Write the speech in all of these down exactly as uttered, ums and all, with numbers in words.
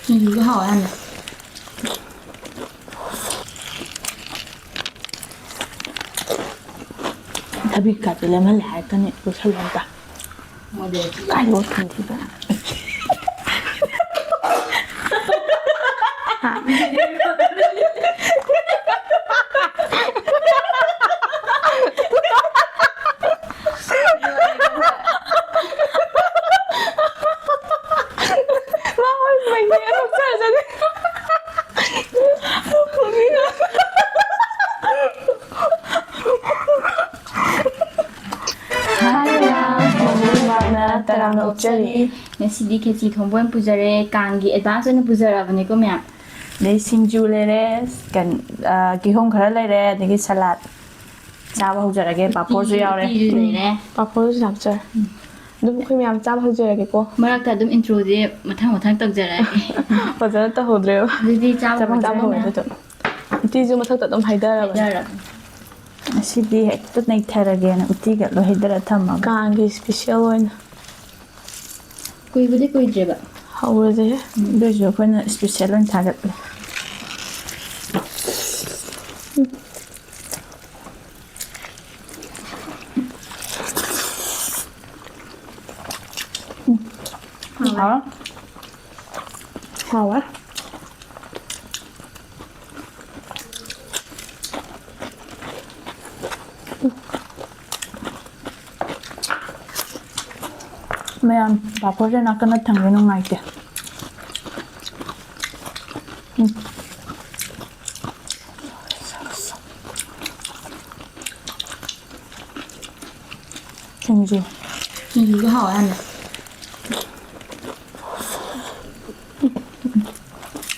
ꯁꯤꯡꯖꯨꯁꯨ ꯍꯥꯎꯋꯦ ꯌꯥꯝꯅ꯫ ꯊꯕꯤ ꯀꯥꯁꯦ ꯂꯦꯝꯍꯜꯂꯦ ꯍꯥꯏꯔꯛꯀꯅꯤ, ꯂꯣꯏꯁꯜꯂꯣ ꯑꯝꯇ꯫ ꯀꯥꯏꯗ ꯊꯝꯈꯤꯕ? ꯇꯔꯥꯝꯅ ꯑꯣꯛꯆꯔꯤ꯫ ꯉꯁꯤꯗꯤ ꯈꯦꯆꯤ ꯊꯣꯡꯕ ꯑꯣꯏꯅ ꯄꯨꯖꯔꯦ꯫ ꯀꯥꯡꯒꯤ advance ꯑꯣꯏꯅ ꯄꯨꯖꯔꯛꯑꯕꯅꯤꯀꯣ ꯃꯌꯥꯝ꯫ ꯑꯗꯩ ꯁꯤꯡꯖꯨ ꯂꯩꯔꯦ, ꯀꯩꯅꯣ, ꯑ, ꯀꯤꯍꯣꯝ ꯈꯔ ꯂꯩꯔꯦ, ꯑꯗꯒꯤ salad꯫ ꯆꯥꯕ ꯍꯧꯖꯔꯒꯦ, ꯄꯥꯐꯣꯔꯁꯨ ꯌꯥꯎꯔꯦ꯫ ꯎꯇꯤꯁꯨ ꯂꯩꯔꯦ꯫ ꯄꯥꯐꯣꯔꯁꯨ ꯍꯥꯞꯆꯔꯦ꯫ ꯑꯗꯨꯝ ꯑꯩꯈꯣꯏ ꯃꯌꯥꯝ ꯆꯥꯕ ꯍꯧꯖꯔꯒꯦꯀꯣ꯫ ꯃꯔꯛꯇ ꯑꯗꯨꯝ introꯁꯦ ꯃꯊꯪ ꯃꯊꯪ ꯇꯧꯖꯔꯛꯑꯒꯦ꯫ ꯐꯖꯅ ꯇꯧꯍꯧꯗ꯭ꯔꯦꯕ꯫ ꯑꯗꯨꯗꯤ ꯆꯥꯕ ꯆꯥꯕ ꯍꯧꯔꯁꯦ ꯍꯧꯔꯁꯦ ꯃꯌꯥꯝ꯫ ꯑꯗꯨꯝ꯫ ꯎꯇꯤꯁꯨ ꯃꯊꯛꯇ ꯑꯗꯨꯝ ꯍꯩꯊꯔꯕꯅꯦ꯫ ꯍꯩꯊꯔꯕꯅꯦ꯫ ꯉꯁꯤꯗꯤ ꯍꯦꯛꯇ ꯅꯩꯊꯔꯒꯦꯅ ꯎꯇꯤꯒ ꯂꯣꯏ ꯍꯩꯊꯔ ꯊꯝꯃꯕ꯫ ꯀꯥꯡꯒꯤ special ꯑꯣꯏꯅ꯫ ꯀꯨꯏꯕꯨꯗꯤ ꯀꯨꯏꯗ꯭ꯔꯦꯕ꯫ ꯍꯧꯔꯁꯦ꯫ ꯎꯝ꯫ ꯑꯗꯨꯏꯁꯨ ꯑꯩꯈꯣꯏꯅ special ꯑꯣꯏꯅ ꯊꯥꯒꯠꯂꯦ꯫ ꯎꯝ꯫ ꯍꯥꯎꯔꯦ꯫ ꯍꯥꯎꯔꯦ꯫ ꯃꯌꯥꯝ ꯄꯥꯐꯣꯔꯁꯦ ꯅꯥꯀꯟꯗ ꯊꯝꯕ ꯅꯨꯡꯉꯥꯏꯇꯦ꯫ ꯎꯝ꯫ ꯁꯤꯡꯖꯨ꯫ ꯁꯤꯡꯖꯨꯁꯨ ꯍꯥꯎꯋꯦ ꯌꯥꯝꯅ꯫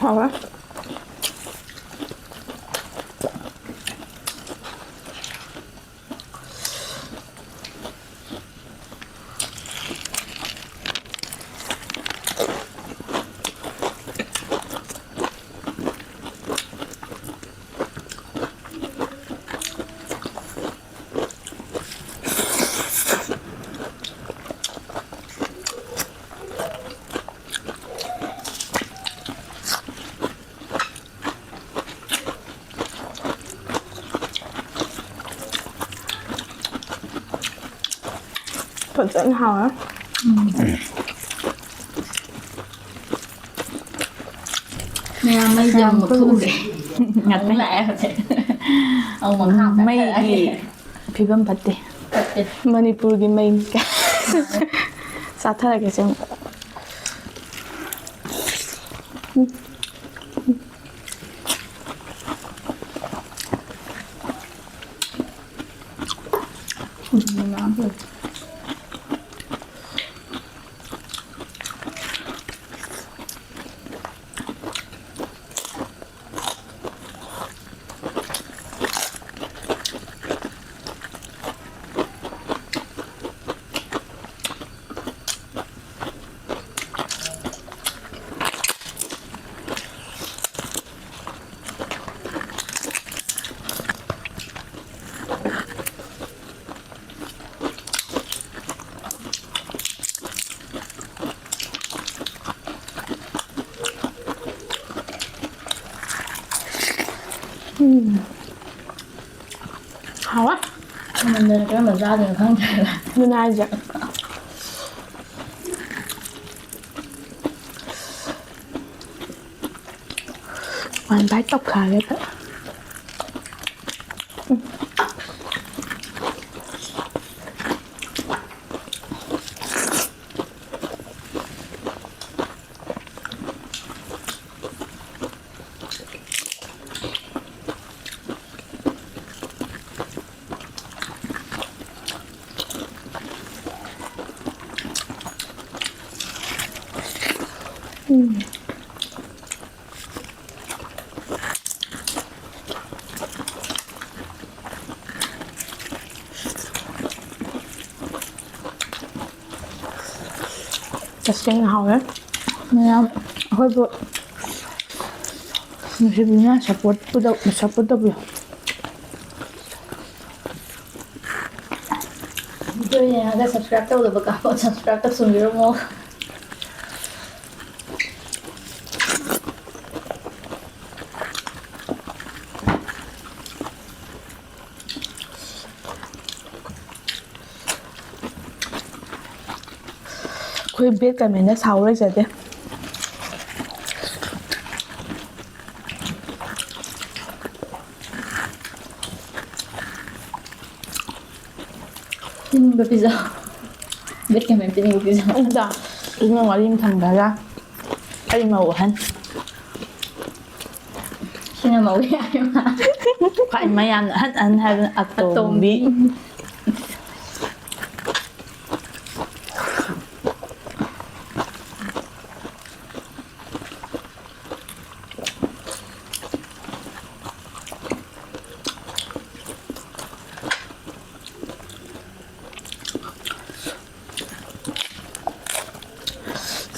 ꯍꯥꯎꯋꯦ꯫ ꯐꯖꯅ ꯍꯥꯎꯔꯦ꯫ ꯃꯌꯥꯝ ꯃꯩꯁꯦ ꯑꯃꯨꯛ ꯃꯨꯠꯊꯣꯛꯈ꯭ꯔꯦ꯫ ꯉꯥꯛꯇꯪ꯫ ꯑꯃꯨꯛ ꯂꯥꯛꯑꯦ ꯍꯧꯖꯤꯛ꯫ ꯑꯃꯨꯛ ꯃꯈꯥ ꯑꯃꯨꯛ ꯃꯩꯒꯤ ꯀꯥꯈꯠꯂꯛꯑꯦ꯫ ꯐꯤꯕꯝ ꯐꯠꯇꯦ꯫ ꯐꯠꯇꯦ꯫ ꯃꯅꯤꯄꯨꯔꯒꯤ ꯃꯩ꯫ ꯆꯥꯊꯔꯒꯦ ꯁꯦ ꯑꯃꯨꯛ꯫ ꯍꯥꯎꯋꯦ꯫ ꯃꯅꯝꯗꯨꯅ ꯀꯔꯝꯕ ꯆꯥꯗꯣꯏꯅꯣ ꯈꯪꯗ꯭ꯔꯦꯕ꯫ ꯑꯗꯨꯅ ꯍꯥꯏꯁꯦ꯫ ꯋꯥꯟ ꯕꯥꯏꯠ ꯇꯧꯈꯥꯏꯔꯦ꯫ ꯇꯁꯦꯡꯅ ꯍꯥꯎꯋꯦ꯫ ꯃꯌꯥꯝ ꯑꯩꯈꯣꯏꯕꯨ ꯅꯨꯡꯁꯤꯕꯤꯅ ꯁꯞꯄꯣꯔꯠ ꯇꯧꯕꯤꯌꯨ꯫ ꯚꯤꯗꯤꯑꯣ ꯌꯦꯡꯉꯒ subscribe ꯇꯧꯗꯕ ꯀꯥꯡꯕꯨ subscribe ꯇꯧꯁꯟꯕꯤꯔꯝꯃꯣ꯫ ꯑꯩꯈꯣꯏ bad comment ꯁꯥꯎ ꯂꯩꯖꯗꯦ꯫ ꯄꯤꯅꯤꯡꯕ ꯄꯤꯖꯧ꯫ Bad comment ꯄꯤꯅꯤꯡꯕ ꯄꯤꯖꯧ꯫ ꯑꯗꯨꯗ ꯏꯃꯨꯡ ꯋꯥꯔꯤ ꯑꯃ ꯊꯝꯕꯗ ꯑꯩ ꯃꯧ ꯑꯍꯟ꯫ ꯁꯤꯅ ꯃꯧ ꯌꯥꯏꯃ꯫ ꯈ꯭ꯋꯥꯏ ꯃꯌꯥꯝꯅ ꯑꯍꯟ ꯑꯍꯟ ꯍꯥꯏꯕꯅ ꯑꯇꯣꯝꯕꯤ꯫ ꯑꯇꯣꯝꯕꯤ꯫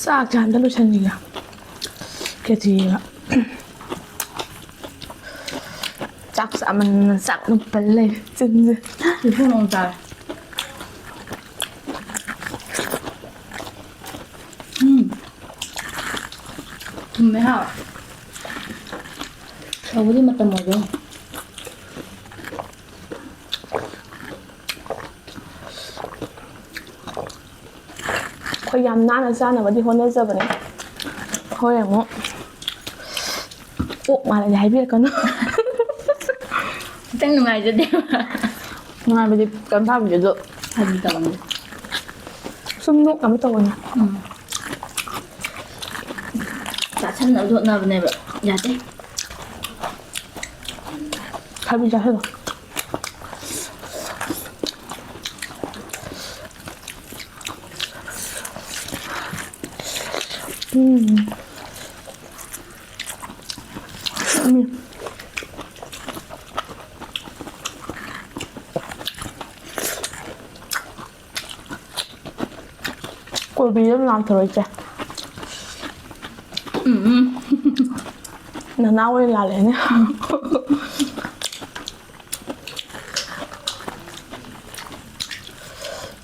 ꯆꯥꯛ ꯆꯥꯝꯗ ꯂꯣꯏꯁꯟꯈꯤꯒꯦ꯫ ꯈꯦꯆꯤꯒ꯫ ꯆꯥꯛ ꯆꯥꯃꯟꯗꯅ ꯆꯥꯛ ꯑꯗꯨꯝ ꯄꯜ ꯂꯩꯔꯦ ꯆꯤꯟꯁꯦ꯫ ꯅꯤꯐꯨ ꯅꯣꯡ ꯇꯥꯔꯦ꯫ ꯎꯝ꯫ ꯊꯨꯝꯃꯦ ꯍꯥ꯫ ꯁꯧꯒꯔꯤ ꯃꯇꯝ ꯑꯣꯏꯕꯩꯅꯦ꯫ ꯑꯩꯈꯣꯏ ꯌꯥꯝ ꯅꯥꯟꯅ ꯆꯥꯅꯕꯗꯤ ꯍꯣꯠꯅꯖꯕꯅꯦ꯫ ꯍꯣꯏ ꯑꯃꯨꯛ ꯑꯣꯛ ꯃꯥꯜꯂꯗꯤ ꯍꯥꯏꯕꯤꯔꯛꯀꯅꯨ꯫ ꯈꯤꯇꯪ ꯅꯨꯡꯉꯥꯏꯖꯗꯦꯕ꯫ ꯅꯨꯡꯉꯥꯏꯕꯗꯤ ꯀꯩꯝ ꯐꯥꯎꯗꯦ ꯑꯗꯣ꯫ ꯐꯥꯒꯤ ꯇꯧꯕꯅꯦ꯫ ꯁꯨꯝ ꯅꯣꯛꯅꯕ ꯇꯧꯕꯅꯦ꯫ ꯎꯝ꯫ ꯆꯥꯁꯟꯅꯕ ꯍꯣꯠꯅꯕꯅꯦꯕ꯫ ꯌꯥꯗꯦ꯫ ꯊꯕꯤ ꯆꯥꯁꯜꯂꯣ꯫ ꯎꯝ꯫ ꯎꯝ꯫ ꯀꯣꯕꯤꯁꯦ ꯌꯥꯝ ꯂꯥꯝꯊꯣꯔꯛꯏ, ꯏꯆꯦ꯫ ꯎꯝ, ꯎꯝ꯫ ꯅꯅꯥꯎ ꯑꯣꯏꯅ ꯂꯥꯜꯂꯦꯅꯦ꯫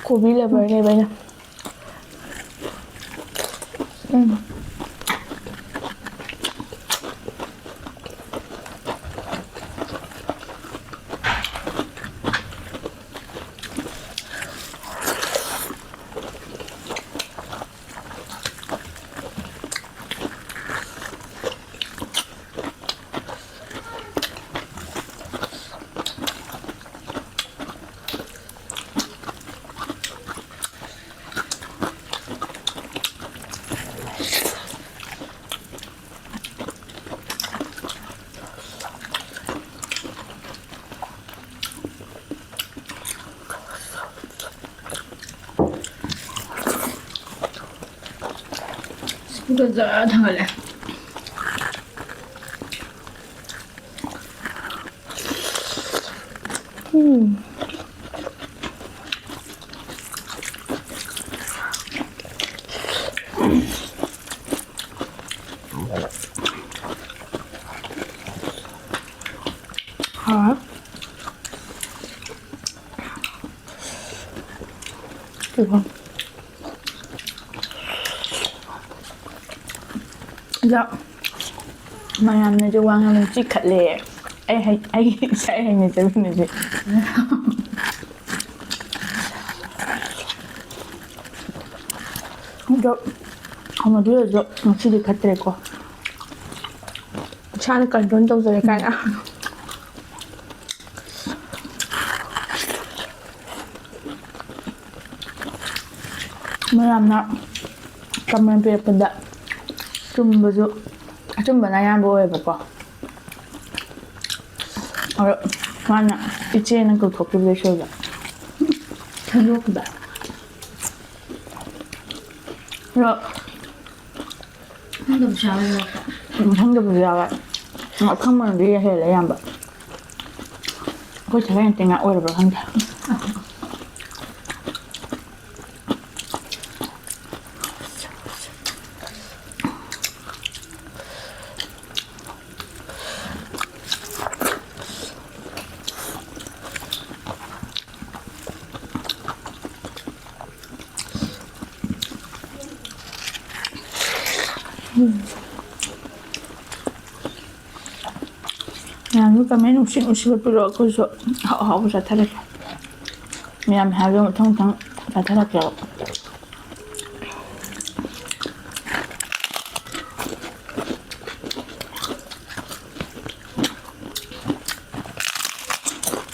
ꯀꯣꯕꯤ lover ꯅꯦꯕ ꯑꯩꯅ꯫ ꯎꯝ꯫ ꯖꯔ ꯊꯥꯡꯒꯠꯂꯦ꯫ ꯎꯝ꯫ ꯍꯥꯎꯔꯦ꯫ ꯀꯩꯕ? ꯑꯗꯣ ꯃꯌꯥꯝꯅꯁꯨ ꯋꯥ ꯉꯥꯡꯕ ꯆꯤꯛꯈꯠꯂꯦ꯫ ꯑꯩ ꯍꯩ-, ꯑꯩ ꯏꯁꯥ ꯍꯩꯅꯖꯕꯅꯦ ꯁꯤ꯫ ꯑꯗꯣ ꯍꯪꯉꯗꯤ ꯑꯣꯏꯔꯁꯨ ꯉꯁꯤꯗꯤ ꯈꯠꯇ꯭ꯔꯦꯀꯣ꯫ ꯏꯁꯥꯅ control ꯇꯧꯖꯔꯦ ꯀꯥꯏꯅ꯫ ꯃꯌꯥꯝꯅ comment ꯄꯤꯔꯛꯄꯗ ꯆꯨꯝꯕꯁꯨ, ꯑꯆꯨꯝꯕꯅ ꯑꯌꯥꯝꯕ ꯑꯣꯏꯌꯦꯕꯀꯣ꯫ ꯑꯗꯣ ꯃꯥꯅ ꯏꯆꯦꯅ ꯀꯧꯊꯣꯛꯈꯤꯕꯗꯩ ꯁꯣꯏꯕ꯫ ꯊꯥꯗꯣꯛꯈꯤꯕ꯫ ꯑꯗꯣ ꯈꯪꯗꯕꯁꯨ ꯌꯥꯎꯋꯦ ꯃꯔꯛꯇ꯫ ꯎꯝ, ꯈꯪꯗꯕꯁꯨ ꯌꯥꯎꯋꯦ꯫ ꯑꯈꯪꯕꯅꯗꯤ ꯍꯦꯜꯂꯦ ꯑꯌꯥꯝꯕ꯫ ꯑꯩꯈꯣꯏ ꯁꯥꯒꯩ ꯅꯠꯇꯦ ꯉꯥꯛ ꯑꯣꯏꯔꯕ꯭ꯔꯥ ꯈꯪꯗꯦ꯫ ꯃꯌꯥꯝꯁꯨ comment ꯅꯨꯡꯁꯤꯠ ꯅꯨꯡꯁꯤꯕ ꯄꯤꯔꯛꯑꯣ, ꯑꯩꯈꯣꯏꯁꯨ ꯑꯍꯥꯎ ꯑꯍꯥꯎꯕ ꯆꯥꯊꯔꯛꯀꯦ꯫ ꯃꯌꯥꯝ ꯍꯥꯏꯕꯗꯣ ꯃꯊꯪ ꯃꯊꯪ ꯆꯥꯊꯔꯛꯀꯦꯕ꯫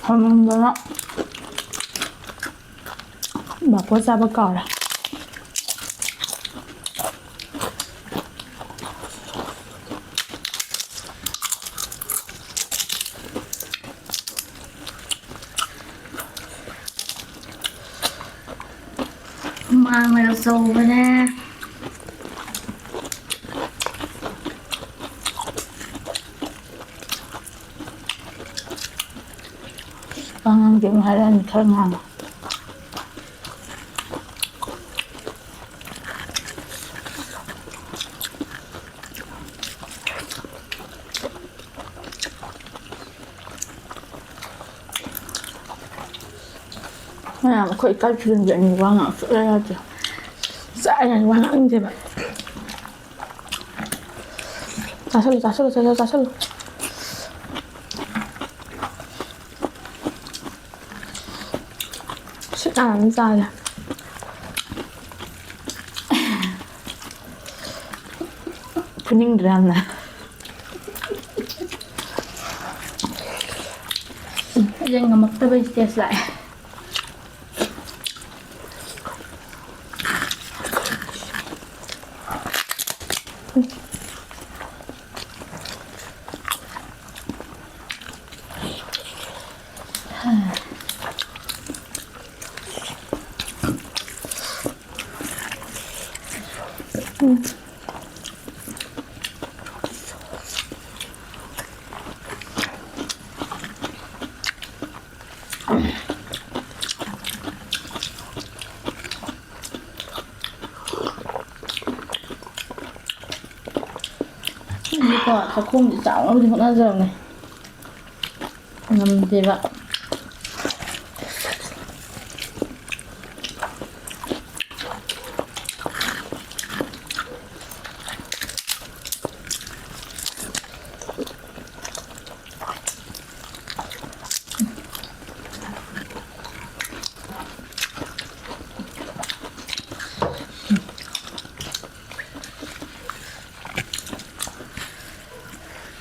ꯍꯥꯎꯃꯟꯗꯅ ꯕꯥꯄꯣ ꯆꯥꯕ ꯀꯥꯎꯔꯦ꯫ ꯍꯨꯃꯥꯡꯅ ꯁꯧꯕꯅꯦ꯫ ꯋꯥ ꯉꯥꯡꯗꯦ ꯑꯃꯨꯛ ꯍꯥꯏꯔꯛꯑꯅꯤ, ꯈꯔ ꯉꯥꯡꯉꯣ꯫ ꯃꯌꯥꯝ ꯑꯩꯈꯣꯏ ꯏꯀꯥꯏ ꯈꯨꯝꯅꯕꯤ ꯑꯅꯤ ꯋꯥ ꯉꯥꯡ ꯁꯨꯛꯌꯥ ꯌꯥꯗꯦ꯫ ꯆꯥꯏ ꯍꯥꯏꯅ ꯋꯥ ꯉꯥꯡꯅꯤꯡꯗꯦꯕ꯫ ꯆꯥꯁꯜꯂꯨ, ꯆꯥꯁꯜꯂꯨ, ꯆꯥꯁꯜꯂꯨ, ꯆꯥꯁꯜꯂꯨ꯫ ꯁꯤꯠ ꯅꯥꯟꯅ ꯑꯗꯨꯝ ꯆꯥꯒꯦ꯫ ꯐꯨꯅꯤꯡꯗ꯭ꯔꯥ ꯌꯥꯝꯅ? ꯑꯩꯁꯦ ꯉꯝꯃꯛꯇꯕꯩ stage ꯂꯥꯛꯑꯦ꯫ ꯑꯩꯗꯤꯀꯣ, ꯆꯥꯛꯈꯣꯝꯁꯦ ꯆꯥꯎꯅꯕꯗꯤ ꯍꯣꯠꯅꯖꯕꯅꯦ꯫ ꯉꯝꯗꯦꯕ꯫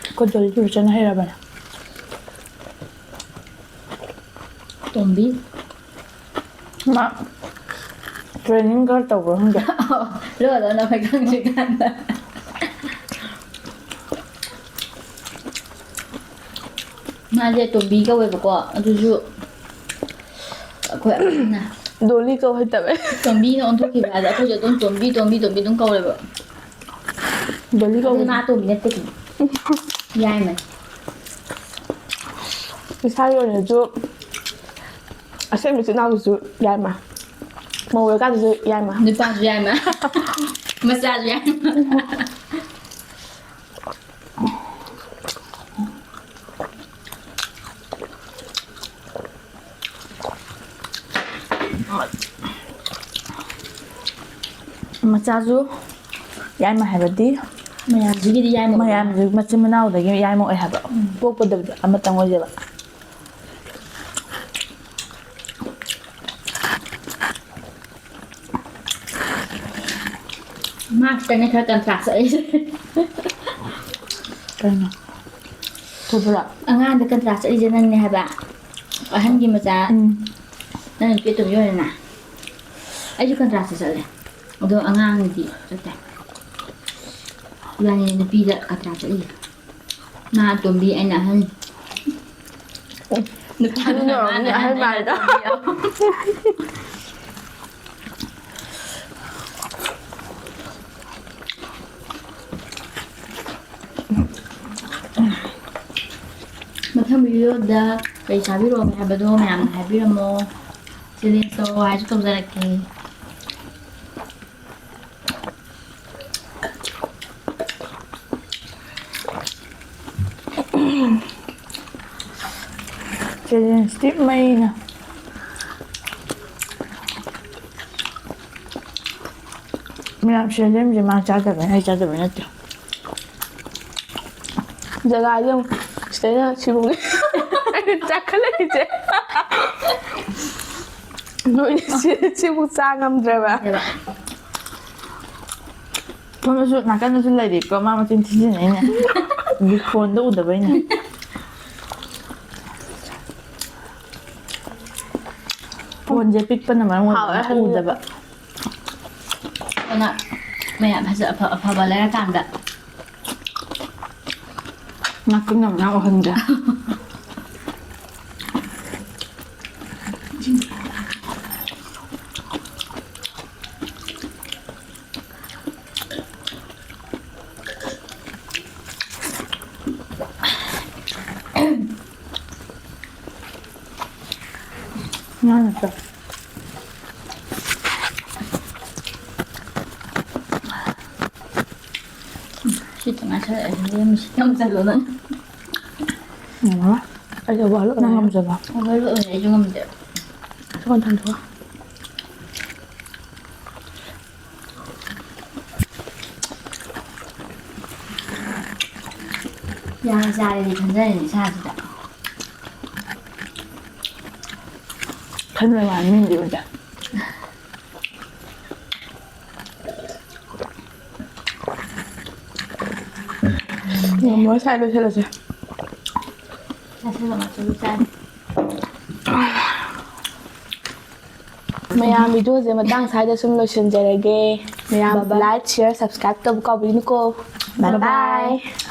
ꯑꯩꯈꯣꯏ ꯗꯣꯂꯤ ꯇꯨꯏꯁꯟ ꯍꯩꯔꯕꯅꯦ꯫ ꯇꯣꯝꯕꯤ꯫ ꯃꯥ training ꯈꯔ ꯇꯧꯕ꯭ꯔꯥ ꯈꯪꯗꯦ꯫ ꯂꯣꯟ ꯂꯣꯟꯅ ꯑꯩꯈꯣꯏ ꯈꯪꯗ꯭ꯔꯤꯀꯥꯟꯗ꯫ ꯃꯥꯁꯦ ꯇꯣꯝꯕꯤ ꯀꯧꯋꯦꯕꯀꯣ, ꯑꯗꯨꯁꯨ ꯑꯩꯈꯣꯏ ꯑꯍꯟꯅ ꯗꯣꯂꯤ ꯀꯧ ꯍꯩꯇꯕꯩ꯫ ꯇꯣꯝꯕꯤꯅ ꯑꯣꯟꯊꯣꯛꯈꯤꯕ ꯍꯥꯏꯗꯤ ꯑꯩꯈꯣꯏꯁꯨ ꯑꯗꯨꯝ ꯇꯣꯝꯕꯤ, ꯇꯣꯝꯕꯤ, ꯇꯣꯝꯕꯤ ꯑꯗꯨꯝ ꯀꯧꯋꯦꯕ꯫ ꯗꯣꯂꯤ ꯑꯗꯨ ꯀꯧꯕ꯫ ꯃꯥ ꯇꯣꯝꯕꯤ ꯅꯠꯇꯦ꯫ ꯌꯥꯏꯃꯅꯤ꯫ ꯏꯁꯥꯒꯤ ꯑꯣꯏꯅꯁꯨ ꯑꯁꯦꯡꯕ ꯏꯆꯤꯟ ꯏꯅꯥꯎꯗꯨꯁꯨ ꯌꯥꯏꯃ꯫ ꯃꯧ ꯑꯣꯏꯔꯀꯥꯟꯗꯁꯨ ꯌꯥꯏꯃ꯫ ꯅꯨꯄꯥꯁꯨ ꯌꯥꯏꯃ꯫ ꯃꯆꯥꯁꯨ ꯌꯥꯏꯃ꯫ ꯃꯆꯥꯁꯨ ꯌꯥꯏꯃ ꯍꯥꯏꯕꯗꯤ ꯃꯌꯥꯝꯁꯤꯒꯤꯗꯤ ꯌꯥꯏꯃ ꯑꯣꯏꯕ꯫ ꯃꯌꯥꯝꯁꯤ ꯃꯆꯤꯟ ꯃꯅꯥꯎꯗꯒꯤ ꯌꯥꯏꯃ ꯑꯣꯏ ꯍꯥꯏꯕ꯫ ꯎꯝ꯫ ꯄꯣꯛꯄꯗꯕꯨꯗꯤ ꯑꯃꯇꯪ ꯑꯣꯏꯖꯕ꯫ ꯃꯥ ꯈꯤꯇꯪꯅꯦ ꯈꯔ contrast ꯆꯠꯂꯤꯁꯦ꯫ ꯀꯩꯅꯣ? ꯊꯣꯛꯄ꯭ꯔꯣ? ꯑꯉꯥꯡꯗ contrast ꯆꯠꯂꯤꯁꯦ ꯅꯪꯅꯦ ꯍꯥꯏꯕ꯫ ꯑꯍꯟꯒꯤ ꯃꯆꯥ ꯎꯝ꯫ ꯅꯪ ꯅꯨꯄꯤ ꯑꯇꯣꯝꯕꯤ ꯑꯣꯏꯔꯦꯅ꯫ ꯑꯩꯁꯨ contrast ꯆꯠꯂꯦ꯫ ꯑꯗꯣ ꯑꯉꯥꯡꯗꯤ ꯆꯠꯇꯦ꯫ ꯏꯕꯥꯅꯤ ꯅꯨꯄꯤꯗ contrast ꯆꯠꯂꯤꯁꯦ꯫ ꯃꯥ ꯑꯇꯣꯝꯕꯤ, ꯑꯩꯅ ꯑꯍꯟ꯫ ꯅꯨꯄꯥꯗꯨꯅ ꯑꯗꯨꯅ ꯃꯥꯅ ꯑꯃꯨꯛ ꯑꯍꯟ ꯑꯍꯟ, ꯑꯩꯅ ꯃꯥꯜꯂꯦꯗ꯫ ꯑꯇꯣꯝꯕꯤ꯫ ꯃꯊꯪ video ꯗ ꯀꯩ ꯆꯥꯕꯤꯔꯛꯑꯣꯒꯦ ꯍꯥꯏꯕꯗꯣ ꯃꯌꯥꯝꯅ ꯍꯥꯏꯕꯤꯔꯝꯃꯣ꯫ Challenge ꯇꯧꯔꯣ ꯍꯥꯏꯁꯨ ꯇꯧꯖꯔꯛꯀꯦ꯫ Challenge ꯇꯤ ꯃꯩꯅ꯫ ꯃꯌꯥꯝ ꯁꯤꯗ ꯂꯦꯝꯃꯤꯁꯦ ꯃꯥ ꯆꯥꯗꯕꯅꯤ, ꯑꯩ ꯆꯥꯗꯕ ꯅꯠꯇꯦ꯫ ꯖꯒꯥꯁꯦ ꯑꯃꯨꯛ ꯁꯤꯗꯩꯅ ꯁꯤꯕꯨꯛ ꯆꯥꯈꯠꯂꯛꯏꯁꯦ꯫ ꯅꯣꯏ ꯁꯤ-, ꯁꯤꯕꯨꯛ ꯆꯥ ꯉꯝꯗ꯭ꯔꯕ꯫ ꯁꯣꯝꯗꯁꯨ ꯅꯥꯀꯟꯗꯁꯨ ꯂꯩꯔꯤꯀꯣ, ꯃꯥ ꯃꯆꯤꯟ ꯊꯤꯖꯤꯟꯅꯩꯅꯦ꯫ ꯐꯣꯟꯗ ꯎꯗꯕꯩꯅꯦ꯫ ꯐꯣꯟꯁꯦ ꯄꯤꯛꯄꯅ ꯃꯔꯝ ꯑꯣꯏꯔꯒ ꯍꯥꯎꯋꯦ, ꯍꯥꯎꯋꯦ꯫ ꯎꯗꯕ꯫ ꯑꯗꯨꯅ ꯃꯌꯥꯝ ꯐꯖ-, ꯑꯐ-, ꯑꯐꯕ ꯂꯩꯔꯀꯥꯟꯗ ꯉꯥꯛꯇꯪ ꯉꯝꯅ ꯎꯍꯟꯒꯦ꯫ ꯉꯥ ꯅꯠꯇ꯭ꯔꯣ? ꯁꯤ ꯇꯉꯥꯏ ꯁꯔꯛꯑꯦ ꯂꯦꯝꯃꯤꯁꯤ ꯌꯥꯝ ꯆꯜꯂꯣ ꯅꯪ꯫ ꯉꯝꯃꯔꯣꯏ꯫ ꯑꯩ ꯇꯧꯕ ꯍꯜꯂꯛꯑꯣ꯫ ꯅꯪ ꯉꯝꯖꯕ꯫ ꯑꯣꯚꯔ ꯑꯣꯏꯔꯦ ꯑꯩꯁꯨ ꯉꯝꯗꯦ꯫ ꯁꯣꯝ ꯊꯝꯗꯣꯛꯑꯣ꯫ ꯌꯥꯝ ꯆꯥꯔꯗꯤ ꯈꯟꯖꯔꯦ ꯏꯁꯥꯁꯤꯗ꯫ ꯈꯟꯕꯩ ꯋꯥꯅꯤ ꯃꯤꯅꯗꯤ ꯎꯗꯦ꯫ ꯉꯝꯃꯔꯣꯏ ꯁ꯭ꯋꯥꯏ ꯂꯣꯏꯁꯤꯜꯂꯁꯦ꯫ ꯆꯥꯁꯤꯜꯂꯣ ꯃꯆꯨ ꯆꯥꯅꯤ꯫ ꯃꯌꯥꯝ ꯚꯤꯗꯤꯑꯣꯁꯦ ꯃꯇꯥꯡ ꯁ꯭ꯋꯥꯏꯗ ꯁꯨꯝ ꯂꯣꯏꯁꯤꯟꯖꯔꯒꯦ꯫ ꯃꯌꯥꯝ bye bye꯫ Like, share, subscribe ꯇꯧꯕ ꯀꯥꯎꯕꯤꯒꯅꯨꯀꯣ꯫ Bye bye꯫ Bye bye꯫